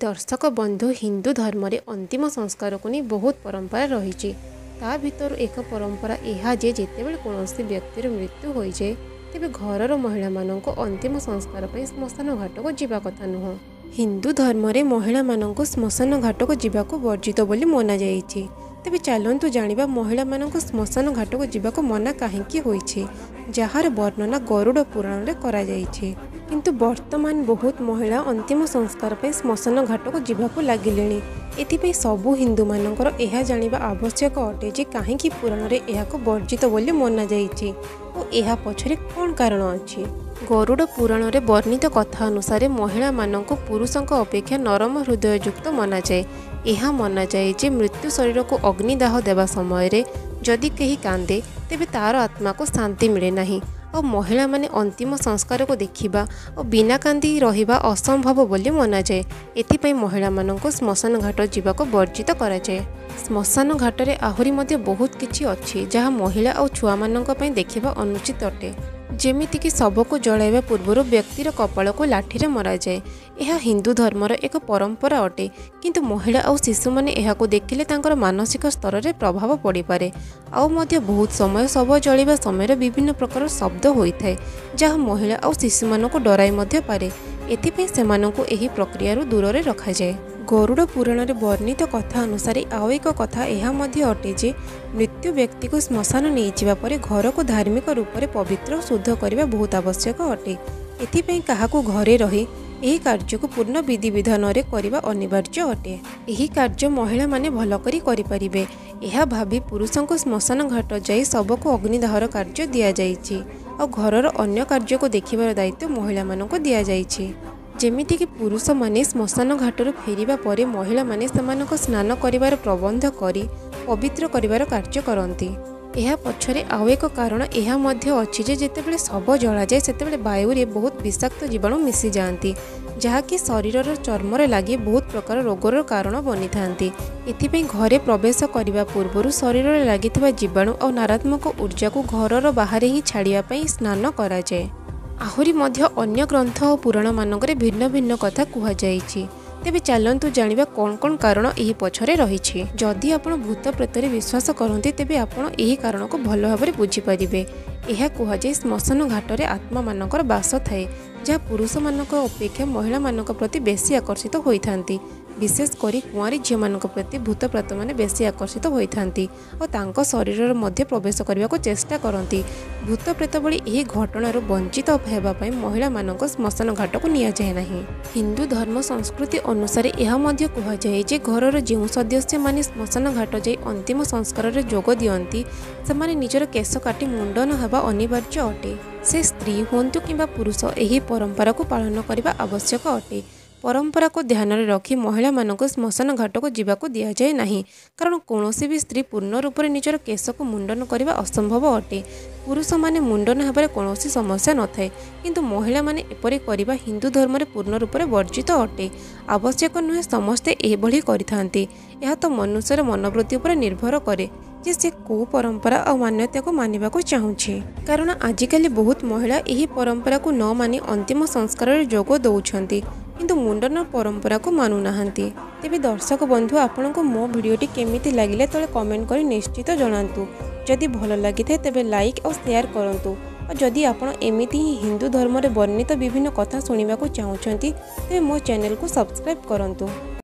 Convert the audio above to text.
ଦର୍ଶକ ବନ୍ଧୁ, ହିନ୍ଦୁ ଧର୍ମରେ ଅନ୍ତିମ ସଂସ୍କାରକୁ ନେଇ ବହୁତ ପରମ୍ପରା ରହିଛି। ତା ଭିତରୁ ଏକ ପରମ୍ପରା ଏହା ଯେ ଯେତେବେଳେ କୌଣସି ବ୍ୟକ୍ତିର ମୃତ୍ୟୁ ହୋଇଯାଏ, ତେବେ ଘରର ମହିଳାମାନଙ୍କୁ ଅନ୍ତିମ ସଂସ୍କାର ପାଇଁ ଶ୍ମଶାନ ଘାଟକୁ ଯିବା କଥା ନୁହଁ। ହିନ୍ଦୁ ଧର୍ମରେ ମହିଳାମାନଙ୍କୁ ଶ୍ମଶାନ ଘାଟକୁ ଯିବାକୁ ବର୍ଜିତ ବୋଲି ମନାଯାଇଛି। ତେବେ ଚାଲନ୍ତୁ ଜାଣିବା ମହିଳାମାନଙ୍କୁ ଶ୍ମଶାନ ଘାଟକୁ ଯିବାକୁ ମନା କାହିଁକି ହୋଇଛି, ଯାହାର ବର୍ଣ୍ଣନା ଗରୁଡ଼ ପୁରାଣରେ କରାଯାଇଛି। କିନ୍ତୁ ବର୍ତ୍ତମାନ ବହୁତ ମହିଳା ଅନ୍ତିମ ସଂସ୍କାର ପାଇଁ ଶ୍ମଶାନ ଘାଟକୁ ଯିବାକୁ ଲାଗିଲେଣି। ଏଥିପାଇଁ ସବୁ ହିନ୍ଦୁମାନଙ୍କର ଏହା ଜାଣିବା ଆବଶ୍ୟକ ଅଟେ ଯେ କାହିଁକି ପୁରାଣରେ ଏହାକୁ ବର୍ଜିତ ବୋଲି ମନାଯାଇଛି ଓ ଏହା ପଛରେ କ'ଣ କାରଣ ଅଛି। ଗରୁଡ଼ ପୁରାଣରେ ବର୍ଣ୍ଣିତ କଥା ଅନୁସାରେ ମହିଳାମାନଙ୍କୁ ପୁରୁଷଙ୍କ ଅପେକ୍ଷା ନରମ ହୃଦୟଯୁକ୍ତ ମନାଯାଏ। ଏହା ମନାଯାଏ ଯେ ମୃତ୍ୟୁ ଶରୀରକୁ ଅଗ୍ନିଦାହ ଦେବା ସମୟରେ ଯଦି କେହି କାନ୍ଦେ, ତେବେ ତା'ର ଆତ୍ମାକୁ ଶାନ୍ତି ମିଳେ ନାହିଁ। ଆଉ ମହିଳାମାନେ ଅନ୍ତିମ ସଂସ୍କାରକୁ ଦେଖିବା ଓ ବିନା କାନ୍ଦି ରହିବା ଅସମ୍ଭବ ବୋଲି ମନାଯାଏ। ଏଥିପାଇଁ ମହିଳାମାନଙ୍କୁ ଶ୍ମଶାନ ଘାଟ ଯିବାକୁ ବର୍ଜିତ କରାଯାଏ। ଶ୍ମଶାନ ଘାଟରେ ଆହୁରି ମଧ୍ୟ ବହୁତ କିଛି ଅଛି, ଯାହା ମହିଳା ଆଉ ଛୁଆମାନଙ୍କ ପାଇଁ ଦେଖିବା ଅନୁଚିତ ଅଟେ। ଯେମିତିକି ଶବକୁ ଜଳାଇବା ପୂର୍ବରୁ ବ୍ୟକ୍ତିର କପାଳକୁ ଲାଠିରେ ମରାଯାଏ। ଏହା ହିନ୍ଦୁ ଧର୍ମର ଏକ ପରମ୍ପରା ଅଟେ, କିନ୍ତୁ ମହିଳା ଆଉ ଶିଶୁମାନେ ଏହାକୁ ଦେଖିଲେ ତାଙ୍କର ମାନସିକ ସ୍ତରରେ ପ୍ରଭାବ ପଡ଼ିପାରେ। ଆଉ ମଧ୍ୟ ବହୁତ ସମୟ ଶବ ଜଳିବା ସମୟରେ ବିଭିନ୍ନ ପ୍ରକାର ଶବ୍ଦ ହୋଇଥାଏ, ଯାହା ମହିଳା ଆଉ ଶିଶୁମାନଙ୍କୁ ଡରାଇ ମଧ୍ୟ ପାରେ। ଏଥିପାଇଁ ସେମାନଙ୍କୁ ଏହି ପ୍ରକ୍ରିୟାରୁ ଦୂରରେ ରଖାଯାଏ। ଗରୁଡ଼ ପୁରାଣରେ ବର୍ଣ୍ଣିତ କଥା ଅନୁସାରେ ଆଉ ଏକ କଥା ଏହା ମଧ୍ୟ ଅଟେ ଯେ ମୃତ୍ୟୁ ବ୍ୟକ୍ତିକୁ ଶ୍ମଶାନ ନେଇଯିବା ପରେ ଘରକୁ ଧାର୍ମିକ ରୂପରେ ପବିତ୍ର ଶୁଦ୍ଧ କରିବା ବହୁତ ଆବଶ୍ୟକ ଅଟେ। ଏଥିପାଇଁ କାହାକୁ ଘରେ ରହି ଏହି କାର୍ଯ୍ୟକୁ ପୂର୍ଣ୍ଣ ବିଧିବିଧାନରେ କରିବା ଅନିବାର୍ଯ୍ୟ ଅଟେ। ଏହି କାର୍ଯ୍ୟ ମହିଳାମାନେ ଭଲ କରି କରିପାରିବେ, ଏହା ଭାବି ପୁରୁଷଙ୍କୁ ଶ୍ମଶାନ ଘାଟ ଯାଇ ଶବକୁ ଅଗ୍ନିଦାହର କାର୍ଯ୍ୟ ଦିଆଯାଇଛି ଆଉ ଘରର ଅନ୍ୟ କାର୍ଯ୍ୟକୁ ଦେଖିବାର ଦାୟିତ୍ୱ ମହିଳାମାନଙ୍କୁ ଦିଆଯାଇଛି। ଯେମିତିକି ପୁରୁଷମାନେ ଶ୍ମଶାନ ଘାଟରୁ ଫେରିବା ପରେ ମହିଳାମାନେ ସେମାନଙ୍କ ସ୍ନାନ କରିବାର ପ୍ରବନ୍ଧ କରି ପବିତ୍ର କରିବାର କାର୍ଯ୍ୟ କରନ୍ତି। ଏହା ପଛରେ ଆଉ ଏକ କାରଣ ଏହା ମଧ୍ୟ ଅଛି ଯେ ଯେତେବେଳେ ଶବ ଜଳାଯାଏ, ସେତେବେଳେ ବାୟୁରେ ବହୁତ ବିଷାକ୍ତ ଜୀବାଣୁ ମିଶିଯାଆନ୍ତି, ଯାହାକି ଶରୀରର ଚର୍ମରେ ଲାଗି ବହୁତ ପ୍ରକାର ରୋଗର କାରଣ ବନିଥାନ୍ତି। ଏଥିପାଇଁ ଘରେ ପ୍ରବେଶ କରିବା ପୂର୍ବରୁ ଶରୀରରେ ଲାଗିଥିବା ଜୀବାଣୁ ଆଉ ନକାରାତ୍ମକ ଉର୍ଜାକୁ ଘରର ବାହାରେ ହିଁ ଛାଡ଼ିବା ପାଇଁ ସ୍ନାନ କରାଯାଏ। ଆହୁରି ମଧ୍ୟ ଅନ୍ୟ ଗ୍ରନ୍ଥ ଓ ପୁରାଣମାନଙ୍କରେ ଭିନ୍ନ ଭିନ୍ନ କଥା କୁହାଯାଇଛି। ତେବେ ଚାଲନ୍ତୁ ଜାଣିବା କ'ଣ କ'ଣ କାରଣ ଏହି ପଛରେ ରହିଛି। ଯଦି ଆପଣ ଭୂତ ପ୍ରେତରେ ବିଶ୍ୱାସ କରନ୍ତି, ତେବେ ଆପଣ ଏହି କାରଣକୁ ଭଲ ଭାବରେ ବୁଝିପାରିବେ। ଏହା କୁହାଯାଏ ଶ୍ମଶାନ ଘାଟରେ ଆତ୍ମାମାନଙ୍କର ବାସ ଥାଏ, ଯାହା ପୁରୁଷମାନଙ୍କ ଅପେକ୍ଷା ମହିଳାମାନଙ୍କ ପ୍ରତି ବେଶୀ ଆକର୍ଷିତ ହୋଇଥାନ୍ତି। ବିଶେଷ କରି କୁଆଁରୀ ଝିଅମାନଙ୍କ ପ୍ରତି ଭୂତ ପ୍ରେତମାନେ ବେଶୀ ଆକର୍ଷିତ ହୋଇଥାନ୍ତି ଓ ତାଙ୍କ ଶରୀରରେ ମଧ୍ୟ ପ୍ରବେଶ କରିବାକୁ ଚେଷ୍ଟା କରନ୍ତି। ଭୂତ ପ୍ରେତ ଭଳି ଏହି ଘଟଣାରୁ ବଞ୍ଚିତ ହେବା ପାଇଁ ମହିଳାମାନଙ୍କୁ ଶ୍ମଶାନ ଘାଟକୁ ନିଆଯାଏ ନାହିଁ। ହିନ୍ଦୁ ଧର୍ମ ସଂସ୍କୃତି ଅନୁସାରେ ଏହା ମଧ୍ୟ କୁହାଯାଏ ଯେ ଘରର ଯେଉଁ ସଦସ୍ୟମାନେ ଶ୍ମଶାନ ଘାଟ ଯାଇ ଅନ୍ତିମ ସଂସ୍କାରରେ ଯୋଗ ଦିଅନ୍ତି, ସେମାନେ ନିଜର କେଶ କାଟି ମୁଣ୍ଡନ ହେବା ଅନିବାର୍ଯ୍ୟ ଅଟେ। ସେ ସ୍ତ୍ରୀ ହୁଅନ୍ତୁ କିମ୍ବା ପୁରୁଷ, ଏହି ପରମ୍ପରାକୁ ପାଳନ କରିବା ଆବଶ୍ୟକ ଅଟେ। ପରମ୍ପରାକୁ ଧ୍ୟାନରେ ରଖି ମହିଳାମାନଙ୍କୁ ଶ୍ମଶାନ ଘାଟକୁ ଯିବାକୁ ଦିଆଯାଏ ନାହିଁ, କାରଣ କୌଣସି ବି ସ୍ତ୍ରୀ ପୂର୍ଣ୍ଣ ରୂପରେ ନିଜର କେଶକୁ ମୁଣ୍ଡନ କରିବା ଅସମ୍ଭବ ଅଟେ। ପୁରୁଷମାନେ ମୁଣ୍ଡନ ହେବାରେ କୌଣସି ସମସ୍ୟା ନଥାଏ, କିନ୍ତୁ ମହିଳାମାନେ ଏପରି କରିବା ହିନ୍ଦୁ ଧର୍ମରେ ପୂର୍ଣ୍ଣ ରୂପରେ ବର୍ଜିତ ଅଟେ। ଆବଶ୍ୟକ ନୁହେଁ ସମସ୍ତେ ଏଭଳି କରିଥାନ୍ତି। ଏହା ତ ମନୁଷ୍ୟର ମନୋବୃତ୍ତି ଉପରେ ନିର୍ଭର କରେ ଯେ ସେ କେଉଁ ପରମ୍ପରା ଆଉ ମାନ୍ୟତାକୁ ମାନିବାକୁ ଚାହୁଁଛି। କାରଣ ଆଜିକାଲି ବହୁତ ମହିଳା ଏହି ପରମ୍ପରାକୁ ନ ମାନି ଅନ୍ତିମ ସଂସ୍କାରରେ ଯୋଗ ଦେଉଛନ୍ତି, କିନ୍ତୁ ମୁଣ୍ଡନ ପରମ୍ପରାକୁ ମାନୁନାହାନ୍ତି। ତେବେ ଦର୍ଶକ ବନ୍ଧୁ, ଆପଣଙ୍କୁ ମୋ ଭିଡ଼ିଓଟି କେମିତି ଲାଗିଲା ତଳେ କମେଣ୍ଟ କରି ନିଶ୍ଚିତ ଜଣାନ୍ତୁ। ଯଦି ଭଲ ଲାଗିଥାଏ ତେବେ ଲାଇକ୍ ଆଉ ସେୟାର କରନ୍ତୁ। ଆଉ ଯଦି ଆପଣ ଏମିତି ହିଁ ହିନ୍ଦୁ ଧର୍ମରେ ବର୍ଣ୍ଣିତ ବିଭିନ୍ନ କଥା ଶୁଣିବାକୁ ଚାହୁଁଛନ୍ତି, ତେବେ ମୋ ଚ୍ୟାନେଲକୁ ସବସ୍କ୍ରାଇବ୍ କରନ୍ତୁ।